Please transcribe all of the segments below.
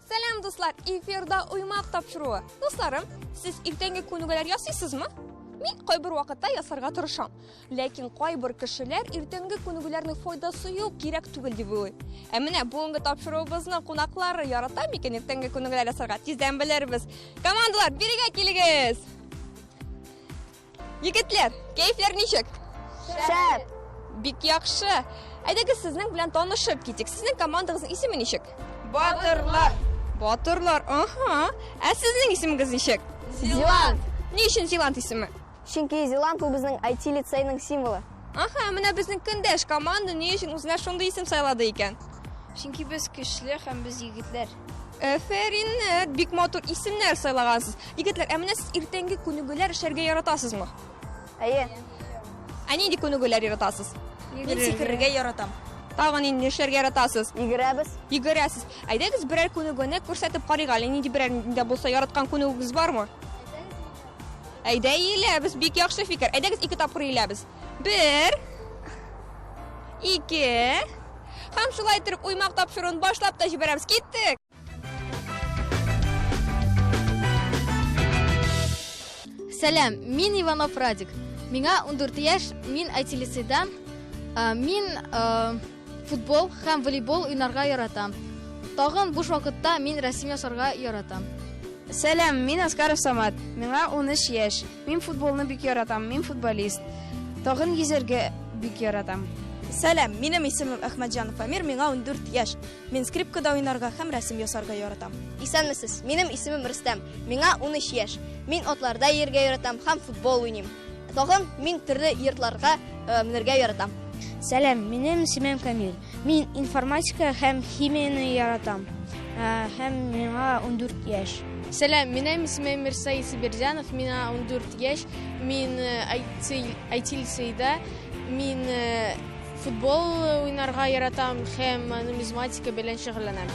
Сәлам, дуслар! Эфирда Уймак тапшыруы. Дусларым, сез иртәнге күнегүләр ясыйсызмы? Мин кайбер вакытта ясарга тырышам. Ләкин кайбер кешеләр иртәнге күнегүләрнең файдасы юк, кирәк түгел дип уйлый. Ә менә бүгенге тапшыруыбызның кунаклары ярата микән иртәнге күнегүләр ясарга? Тиздән белербез. Командалар, бирегә килегез! Егетләр, кәефләр ничек? Шәп! Бик яхшы. Әйдәгез сезнең белән танышып китик. Сезнең командагызның исеме ничек? Батырлар. Батырлар, аһа. Ә сезнең исемегез ничек? Зилант. Ни өчен Зилант исеме? Чөнки Зилант ул безнең IT лицейның символы. Аһа, менә безнең көндәш команда ни өчен үзенә шундый исем сайлады икән? Чөнки без көчле һәм без егетләр. Әфәриннәр, бик матур исемнәр сайлагансыз. Егетләр, ә менә сез иртәнге күнегүләр эшләргә яратасызмы? Әйе. Ә нинди күнегүләр яратасыз? Мин сикерергә яратам. Тагын нинди эшләргә яратасыз? Йөгерәбез. Йөгерәсез. Әйдәгез берәр күнегүне күрсәтеп карыйк әле. Нинди берәр дә булса яраткан күнегүгез бармы? Әйдә иеләбез, бик яхшы фикер. Әйдәгез ике тапкыр иеләбез. Бер, ике. Һәм шулай итеп уймак тапшыруын башлап та җибәрәбез. Киттек! Сәлам, мин Иванов Радик. Миңа 14 яшь, мин IT-лицейдан. Мин футбол һәм волейбол уйнарга яратам. Тагын буш вакытта мин рәсем ясарга яратам. Сәлам, мин Аскаров Самат. Миңа 13 яшь. Мин футболны бик яратам, мин футболист. Тагын йөзәргә бик яратам. Сәлам, минем исемем Әхмәтҗанов Амир, миңа 14 яшь. Мин скрипкада уйнарга һәм рәсем ясарга яратам. Исәнмесез, минем исемем Рөстәм. Миңа 13 яшь. Мин атларда йөрергә яратам һәм футбол уйныйм. Тагын мин төрле йортларга менергә яратам. Сәлам, минем исемем Камил. Мин информатика һәм химияне яратам. Һәм миңа 14 яшь. Сәлам, минем исемем Мирсаид Сабирзянов, миңа 14 яшь. Мин IT-лицейда, мин футбол уйнарга яратам һәм нумизматика белән шөгыльләнәм.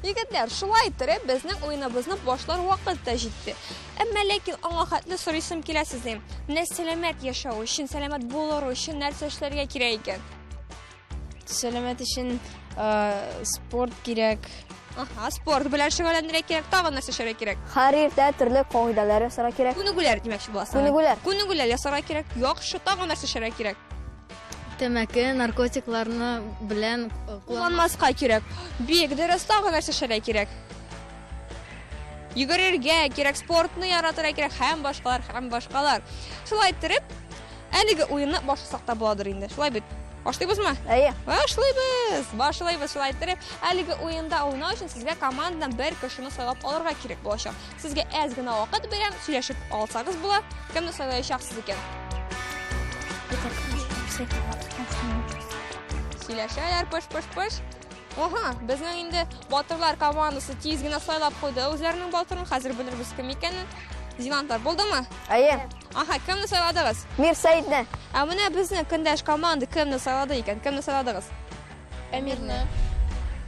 Егетләр, шулай иттереп, безнең уеныбызны башлар вакыт та җитте. Әмма ләкин аңа хәтле сорыйсым килә сезнең. Менә сәламәт яшәү өчен, сәламәт булыр өчен нәрсә эшләргә кирәк икән? Сәламәт өчен спорт кирәк. Аһа, спорт белән шөгыльләнергә кирәк, тагын нәрсә эшләргә кирәк? Һәр иртә төрле кагыйдәләр ясарга кирәк. Күнегүләр димәкче буласың. Күнегүләр. Күнегүләр ясарга кирәк. Яхшы, тагын нәрсә эшләргә кирәк? Тәмәке, наркотикларны белән кулланмаска кирәк. Бик дөрес, тагын нәрсә эшләргә кирәк? Йөгерергә кирәк, спортны яратырга кирәк һәм башкалар, һәм башкалар. Шулай иттереп, әлеге уенны башласак та буладыр инде. Шулай бит? Башлыйбызмы? Әйе. Башлыйбыз. Башлыйбыз шулай иттереп. Әлеге уенда уйнау өчен сезгә командадан бер кешене сайлап алырга кирәк булачак. Сезгә әз генә вакыт бирәм, сөйләшеп алсагыз була. Кемне сайлаячаксыз икән? Сөйләшәләр, пыш-пыш-пыш. Аһа, безнең инде батырлар командасы тиз генә сайлап куйды үзләренең батырын. Хәзер белербез кем икәнен. Зилантлар булдымы? Әйе. Аһа, кемне сайладыгыз? Мирсәидне. Ә менә безнең көндәш команда кемне сайлады икән? Кемне сайладыгыз? Әмирне.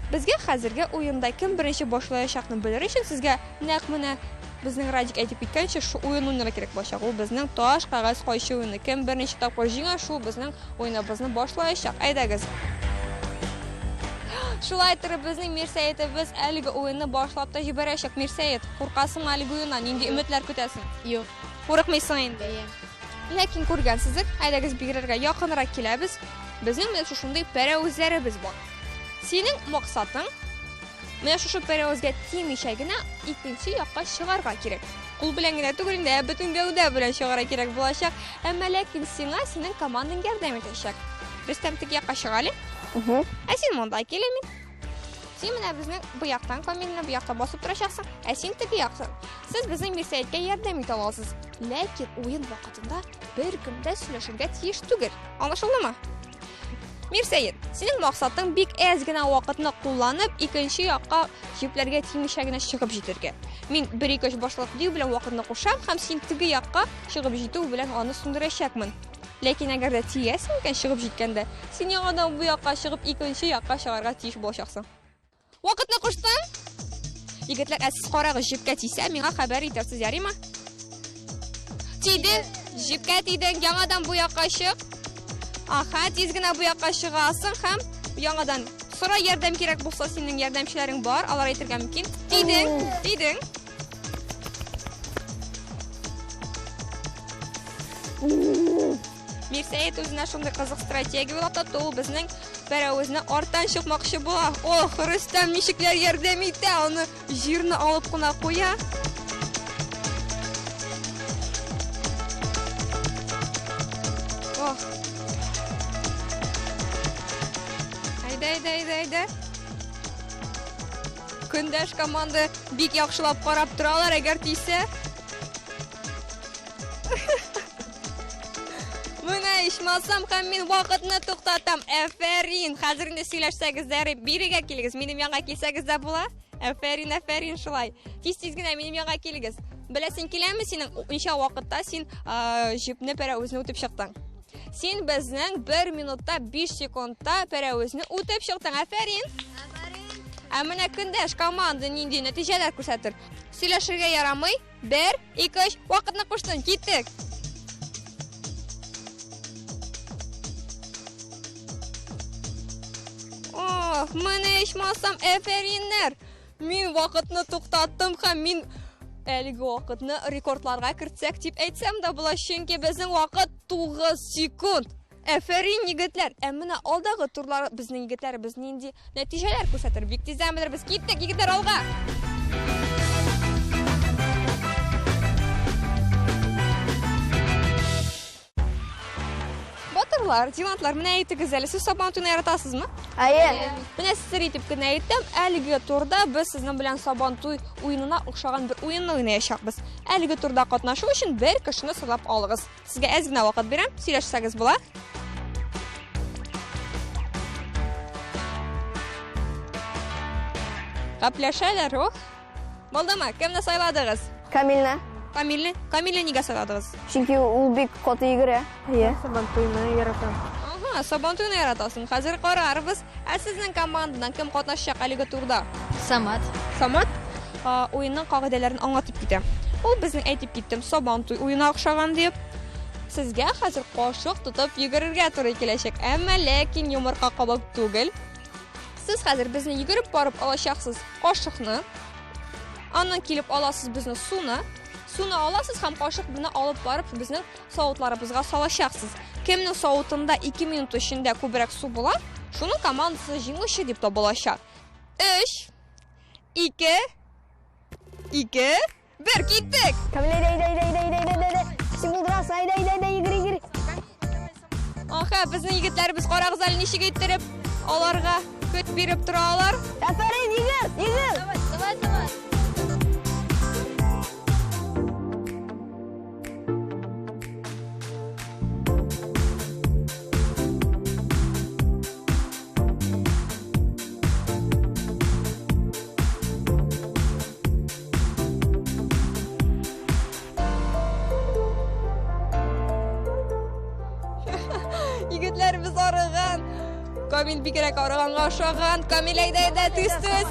Безгә хәзерге уенда кем беренче башлаячакны белер өчен сезгә нәкъ менә безнең Радик әйтеп киткәнчә шу уен уйнарга кирәк булачак. Ул безнең таш, кәгазь, кайчы уены. Кем беренче тапкыр җиңә, шул безнең уеныбызны башлаячак. Әйдәгез. Шулай итеп безнең Мирсәетебез әлеге уенны башлап та җибәрәчәк. Мирсәет, куркасыңмы әлеге уеннан? Нинди өметләр көтәсең? Юк. Курыкмыйсың инде. Әйе. Ләкин күргәнсездер, әйдәгез бигрәргә якынрак киләбез. Безнең менә шушындый пәрәвезләребез бар. Синең максатың менә шушы пәрәвезгә тимичә генә икенче якка чыгарга кирәк. Кул белән генә түгел инде, ә бөтен гәүдә белән чыгарга кирәк булачак. Әмма ләкин сиңа синең командаң ярдәм итәчәк. Рөстәм теге якка чыга әле. Ә син монда кил, Эмин. Син менә безнең бу яктан Камилне бу якта басып торачаксың, ә син теге яктан. Сез безнең Мирсәеткә ярдәм итә аласыз. Ләкин уен вакытында беркем дә сөйләшергә тиеш түгел. Аңлашылдымы? Мирсәет, Синең максатың бик әз генә вакытны кулланып, икенче якка җепләргә тимичә генә чыгып җитәргә. Мин 1 2 3 башлап дию белән вакытны кушам һәм син теге якка чыгып җитү белән аны сүндерәчәкмен. Ләкин әгәр дә тиясең икән чыгып җиткәндә, син яңадан бу якка чыгып икенче якка чыгарга тиеш булачаксың. Вакытны куштым. Егетләр, ә сез карагыз, җепкә тисә, миңа хәбәр итәрсез, ярыймы? Тиде, җепкә тидең, яңадан бу якка чык. Аха, тиз генә бу якка чыгасың һәм яңадан сора ярдәм кирәк булса, синең ярдәмчеләрең бар, алар әйтергә мөмкин. Тидең, тидең. Мирсәет үзенә шундый кызык стратегия уйлап тапты, ул безнең пәрәвезне арттан чыкмакчы була. Ох, Рөстәм ничекләр ярдәм итә, аны җирне алып кына куя. Ох. Әйдә, әйдә, әйдә, әйдә. Көндәш команда бик яхшылап карап торалар, әгәр тисә. Менә ичмасам һәм мин вакытны туктатам. Әфәрин! Хәзер инде сөйләшсәгез дә ярый. Бирегә килегез, минем янга килсәгез дә була. Әфәрин, әфәрин шулай. Тиз-тиз генә минем янга килегез. Беләсең киләме синең ничә вакытта син җепне пәрәвезне үтеп чыктың? Син безнең 1 минутта 5 секундта пәрәвезне үтеп чыктың. Әфәрин! Ә менә көндәш команда нинди нәтиҗәләр күрсәтер? Сөйләшергә ярамый. Бер, ике, өч, вакытны куштым, киттек. Ох, менә ичмасам, әфәриннәр. Мин вакытны туктаттым һәм мин әлеге вакытны рекордларга кертсәк дип әйтсәм дә була, чөнки безнең вакыт 9 секунд. Әфәрин, егетләр! Ә менә алдагы турлар безнең егетләребез нинди нәтиҗәләр күрсәтер? Бик тиздән белербез. Киттек, егетләр, алга! Батырлар, дилантлар, менә әйтегез әле, сез Сабан туен яратасызмы? Әйе. Менә сер итеп кенә әйтәм, әлеге турда без сезнең белән Сабан туй уенына охшаган бер уенны уйнаячакбыз. Әлеге турда катнашу өчен бер кешене сайлап алыгыз. Сезгә әз генә вакыт бирәм, сөйләшсәгез була. Гәпләшәләр, ох. Булдымы? Кемне сайладыгыз? Камилне. Камилне? Камилне нигә сайладыгыз? Чөнки ул бик каты йөгерә. Әйе. Сабантуйны яратам. Ага, Сабантуйны яратасың. Хәзер карарбыз. Ә сезнең командадан кем катнашачак әлеге турда? Самат. Самат уенның кагыйдәләрен аңлатып китә. Ул безнең әйтеп киттем, Сабантуй уена охшаган дип. Сезгә хәзер кашык тотып йөгерергә туры киләчәк, әмма ләкин йомырка кабып түгел. Сез хәзер безне йөгереп барып алачаксыз кашыкны. Аннан килеп аласыз безне суны. Суны аласыз һәм кашык белән алып барып безнең савытларыбызга салачаксыз. Кемнең савытында 2 минут эчендә күбрәк су була, шуның командасы җиңүче дип табылачак. 3 2 2 1 киттек! Камил, әйдә, әйдә, әйдә, әйдә, әйдә, әйдә, әйдә. Син булдырасың, әйдә, әйдә, әйдә, йөгер, йөгер. Аха, безнең егетләребез карагыз әле ничек иттереп аларга көт биреп торалар. Афәрин, йөгер, йөгер. Давай, давай. Егетләребез арыган. Камил бигрәк арыганга охшаган. Камил, әйдә, әйдә, тиз, тиз.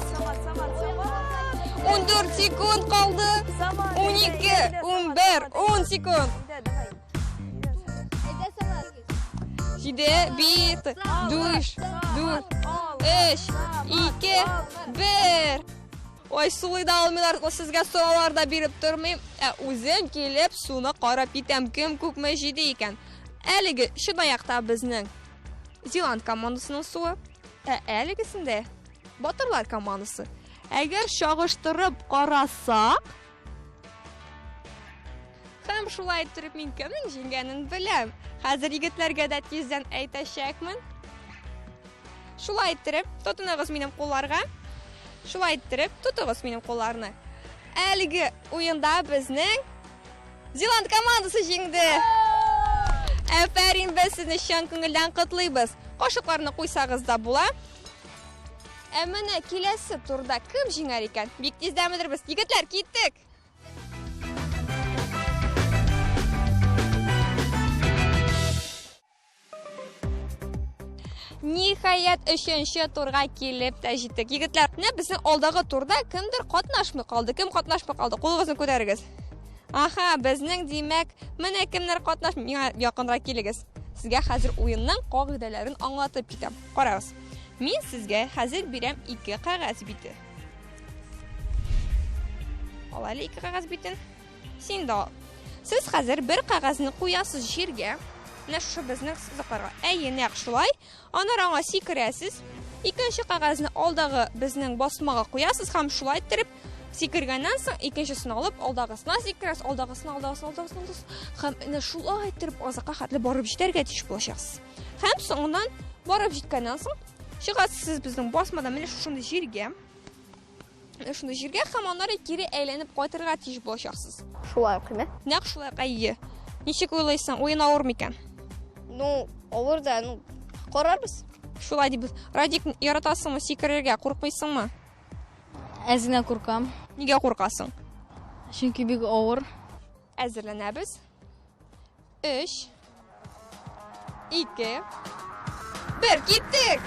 14 секунд калды. 12, 11, 10 секунд. 7, 5, 4, 4, 3, 2, 1. Ой, сулый да алмыйлар, сезгә сораулар да биреп тормыйм. Ә үзем килеп суны карап китәм, кем күпме җиде икән. Әлеге чынаякта безнең Зилант командасының суы, ә әлегесендә Батырлар командасы. Әгәр чагыштырып карасак, һәм шулай иттереп мин кемнең җиңгәнен беләм. Хәзер егетләргә дә тиздән әйтәчәкмен. Шулай иттереп, тотыныгыз минем кулларга. Шулай иттереп, тотыгыз минем кулларны. Әлеге уенда безнең Зилант командасы җиңде. Әфәрин, без сезне чын күңелдән котлыйбыз. Кашыкларны куйсагыз да була. Ә менә киләсе турда кем җиңәр икән? Бик тиздән белербез. Егетләр, киттек! Ниһаять, өченче турга килеп тә җиттек. Егетләр, менә безнең алдагы турда кемдер катнашмый калды. Кем катнашмый калды? Кулыгызны күтәрегез. Аха, безнең, димәк, менә кемнәр катнашмый. Миңа якынрак килегез. Сезгә хәзер уенның кагыйдәләрен аңлатып китәм. Карагыз. Мин сезгә хәзер бирәм ике кәгазь бите. Ал әле ике кәгазь битен. Син дә ал. Сез хәзер бер кәгазьне куясыз җиргә. Менә шушы безнең сызыкларга. Әйе, нәкъ шулай. Аннары аңа сикерәсез. Икенче кәгазьне алдагы безнең басмага куясыз һәм шулай иттереп сикергәннән соң икенчесен алып алдагысына сикерәсез, алдагысына, алдагысына, алдагысына, алдагысына һәм менә шулай иттереп азакка хәтле барып җитәргә тиеш булачаксыз. Һәм соңыннан барып җиткәннән соң чыгасыз сез безнең басмадан менә шушындый җиргә. Шундый җиргә һәм аннары кире әйләнеп кайтырга тиеш булачаксыз. Шулай ук, әйме? Нәкъ шулай ук, әйе. Ничек уйлыйсың, уен авыр микән? Ну, авыр да, ну, карарбыз. Шулай дибез. Радик, яратасыңмы сикерергә, куркмыйсыңмы? Әз генә куркам. Нигә куркасың? Чөнки бик авыр. Әзерләнәбез. 3 2 1 киттек!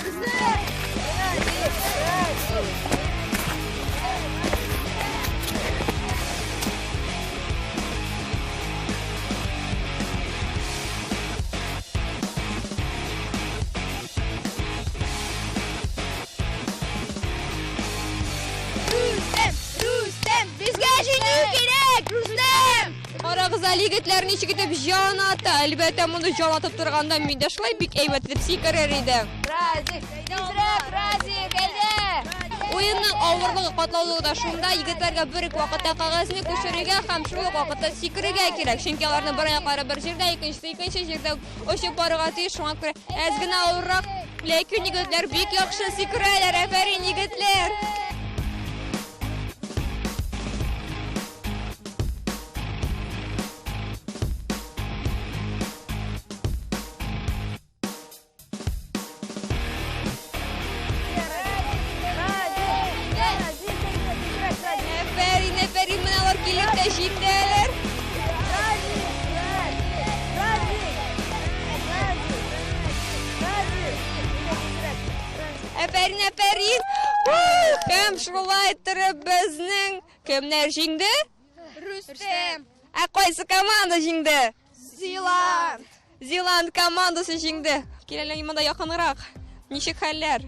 Рүстәм, Рүстәм, безгә җиңү кирәк, Рүстәм! Карагыз әле, егетләр ничек итеп җан ата. Әлбәттә, моны җан атып торганда мин дә шулай бик әйбәт итеп сикерер идем. Радик, тизрәк, Радик, әйдә! Уенның авырлыгы, катлаулыгы да шунда, егетләргә бер үк вакытта кәгазьне күчерергә һәм шул ук вакытта сикерергә кирәк. Чөнки аларның бер аяклары бер җирдә, икенчесе икенче җирдә очып барырга тиеш. Шуңа күрә әз генә авыррак. Ләкин егетләр бик яхшы сикерәләр. Афәрин, егетләр! Афәрин, афәрин, менә алар килеп тә җиттеләр. Афәрин, афәрин! Һәм шулай иттереп безнең кемнәр җиңде? Рүстәм! Ә кайсы команда җиңде? Зилант! Зилант командасы җиңде. Кил әле монда якынрак. Ничек хәлләр?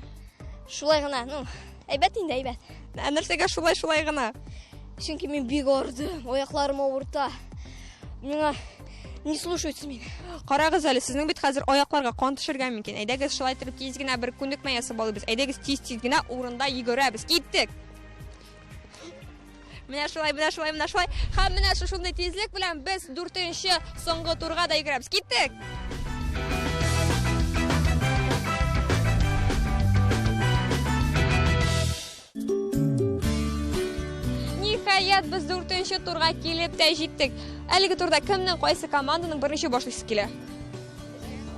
Шулай гына, ну, әйбәт инде, әйбәт. Ә нәрсәгә шулай-шулай гына? Чөнки мин бик ардым, аякларым авырта. Миңа не слушаются мине. Карагыз әле, сезнең бит хәзер аякларга кан төшергән микән? Әйдәгез шулай итеп тиз генә бер күнекмә ясап алабыз. Әйдәгез тиз-тиз генә урында йөгерәбез. Киттек. Менә шулай, менә шулай, менә шулай. Һәм менә шушындый тизлек белән без дүртенче соңгы турга да йөгерәбез. Киттек. Ниһаять, без дүртенче турга килеп тә җиттек. Әлеге турда кемнең, кайсы команданың беренче башлыйсы килә?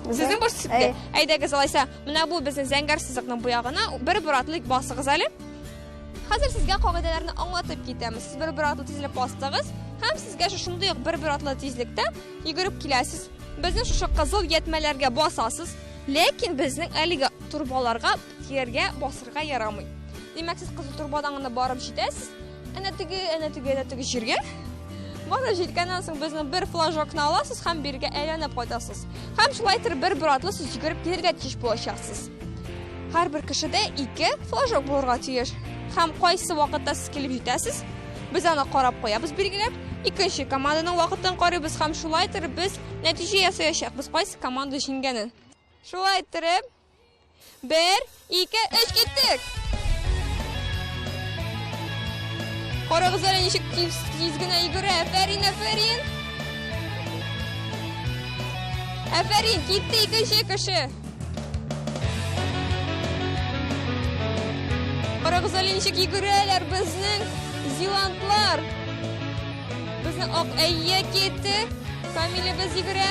Сезнең башлыйсы килә? Әйдәгез, алайса, менә бу безнең зәңгәр сызыкның бу ягына бер-бер атлы басыгыз әле. Хәзер сезгә кагыйдәләрне аңлатып китәм. Сез бер-бер атлы тизлек бастыгыз һәм сезгә шушындый ук бер-бер атлы тизлектә йөгереп киләсез. Безнең шушы кызыл ятмәләргә басасыз, ләкин безнең әлеге торбаларга тияргә, басырга ярамый. Димәк, сез кызыл торбадан гына барып җитәсез. Әнә теге, әнә теге, әнә теге җиргә. Барып җиткәннән соң безнең бер флажокны аласыз һәм биргә әйләнеп кайтасыз. Һәм шулай итеп бер-бер атлы сез йөгереп килергә тиеш булачаксыз. Һәрбер кешедә ике флажок булырга тиеш. Һәм кайсы вакытта сез килеп җитәсез, без аны карап куябыз билгеләп. Икенче команданың вакытын карыйбыз һәм шулай итеп без нәтиҗә ясаячакбыз, кайсы команда җиңгәнен. Шулай итеп, 1, 2, 3, киттек! Карагыз әле ничек тиз, тиз генә йөгерә. Афәрин, афәрин! Афәрин, китте икенче кеше. Карагыз әле ничек йөгерәләр безнең зилантлар. Безнең ак әйе китте. Камилебез йөгерә.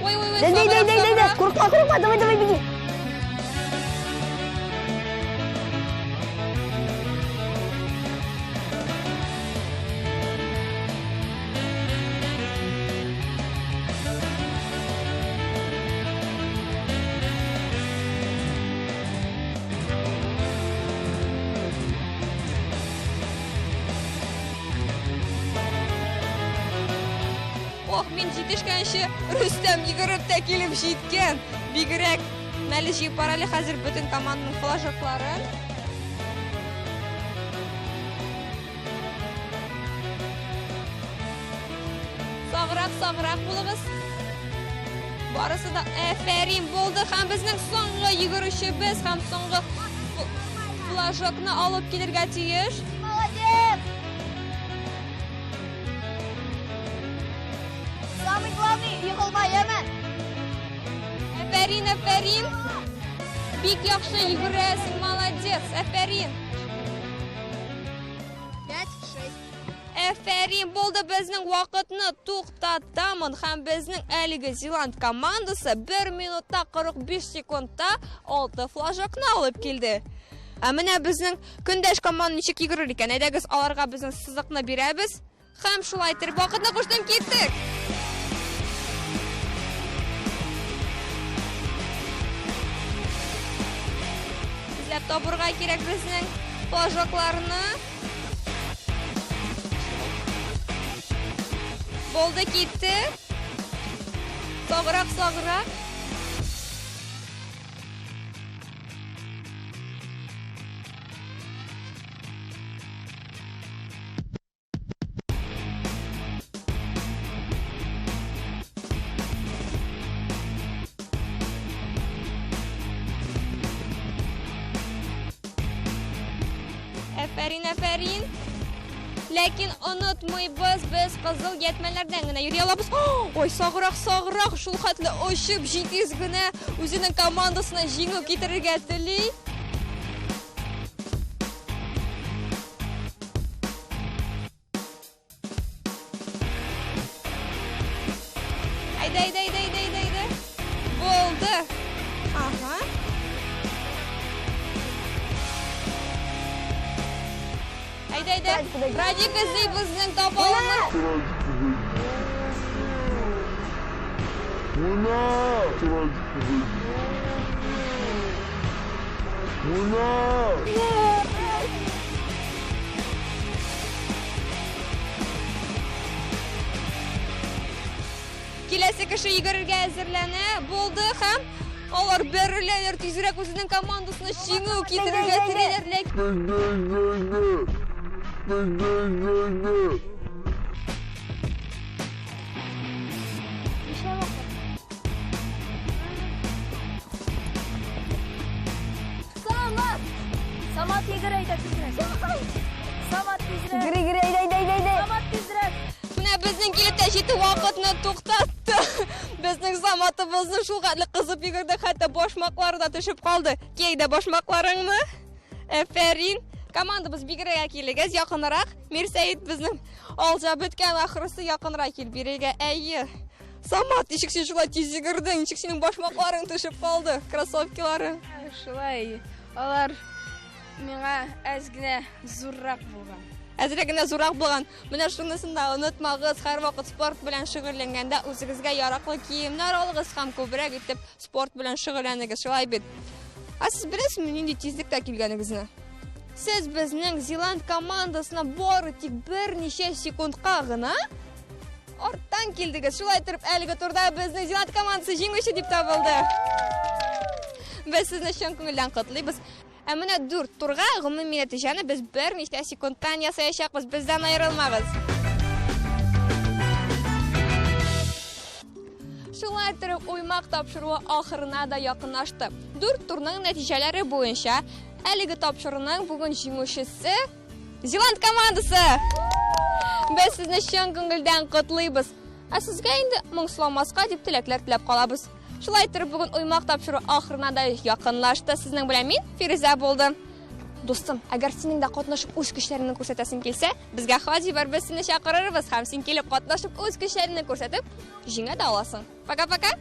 Ой, ой, ой. Дай, дай, дай, дай, дай, куркма, куркма, давай, давай, беги. Ох, мин җитешкәнче Рөстәм йөгереп тә килеп җиткән. Бигрәк мәле җыеп бар әле хәзер бөтен команданың флажокларын. Саграк, саграк булыгыз. Барысы да әфәрин булды һәм безнең соңгы йөгерүчебез һәм соңгы флажокны алып килергә тиеш. Молодец! Самый главный, егылма, яме! Әфәрин, әфәрин! Бик яхшы йөгерәсең, молодец, әфәрин! 5, 6. Әфәрин, булды, безнең вакытны туктатамын һәм безнең әлеге Зеланд командасы 1 минутта 45 секундта 6 флажокны алып килде. Ә менә безнең көндәш команда ничек йөгерер икән? Әйдәгез, аларга безнең сызыкны бирәбез. Һәм шулай итеп вакытны куштым, киттек. Эзләп табырга кирәк безнең флажокларны. Булды, китте. Саграк, саграк. Әфәрин, әфәрин. Ләкин онытмыйбыз, без кызыл ятмәләрдән генә йөри алабыз. Ой, саграк, саграк, шул хәтле очып җитез генә үзенең командасына җиңү китерергә тели. Әйдә, әйдә, әйдә, әйдә, әйдә, әйдә. Булды. Ага. Әйдә, әйдә. Радик эзли безнең таба алмый. Киләсе кеше йөгерергә әзерләнә. Булды һәм алар бәреләләр, тизрәк үзенең командасына җиңү китерергә телиләр. Ләкин Самат! Самат йөгер әйдә тизрәк. Самат тизрәк. Йөгер, йөгер, әйдә, әйдә, әйдә, әйдә. Самат тизрәк. Менә безнең килеп тә җитте, вакытны туктатты. Безнең Саматыбызны шул хәтле кызып йөгерде, хәтта башмаклары да төшеп калды. Ки әйдә башмакларыңны. Әфәрин. Командабыз бигрәк килегез, якынрак. Мирсәет безнең алҗа беткән ахрысы, якынрак кил бирегә. Әйе. Самат, ничек син шулай тиз йөгердең? Ничек синең башмакларың төшеп калды? Кроссовкиларың. Шулай, алар миңа әз генә зуррак булган. Әзрәк генә зуррак булган. Менә шунысын да онытмагыз, һәрвакыт спорт белән шөгыльләнгәндә үзегезгә яраклы киемнәр алыгыз һәм күбрәк итеп спорт белән шөгыльләнегез, шулай бит? Ә сез беләсезме, нинди тизлектә килгәнегезне? Сез безнең Зеланд командасына бары тик берничә секундка гына арттан килдегез. Шулай итеп, әлеге турда безнең Зеланд командасы җиңүче дип табылды. Без сезне чын күңелдән котлыйбыз. Ә менә 4 турга гомуми нәтиҗәне без берничә секундтан ясаячакбыз. Бездән аерылмагыз. Шулай итеп, уймак тапшыруы ахырына да якынлашты. 4 турның нәтиҗәләре буенча әлеге тапшыруның бүген җиңүчесе Зеланд командасы. Без сезне чын күңелдән котлыйбыз. Ә сезгә инде моңсуламаска дип теләкләр теләп калабыз. Шулай итеп, бүген уймак тапшыру ахырына да якынлашты. Сезнең белән мин, Фирүзә булдым. Дустым, әгәр синең дә катнашып үз көчләреңне күрсәтәсең килсә, безгә хат җибәр, без сине чакырырбыз һәм син килеп катнашып үз көчләреңне күрсәтеп, җиңә дә аласың. Пока-пока.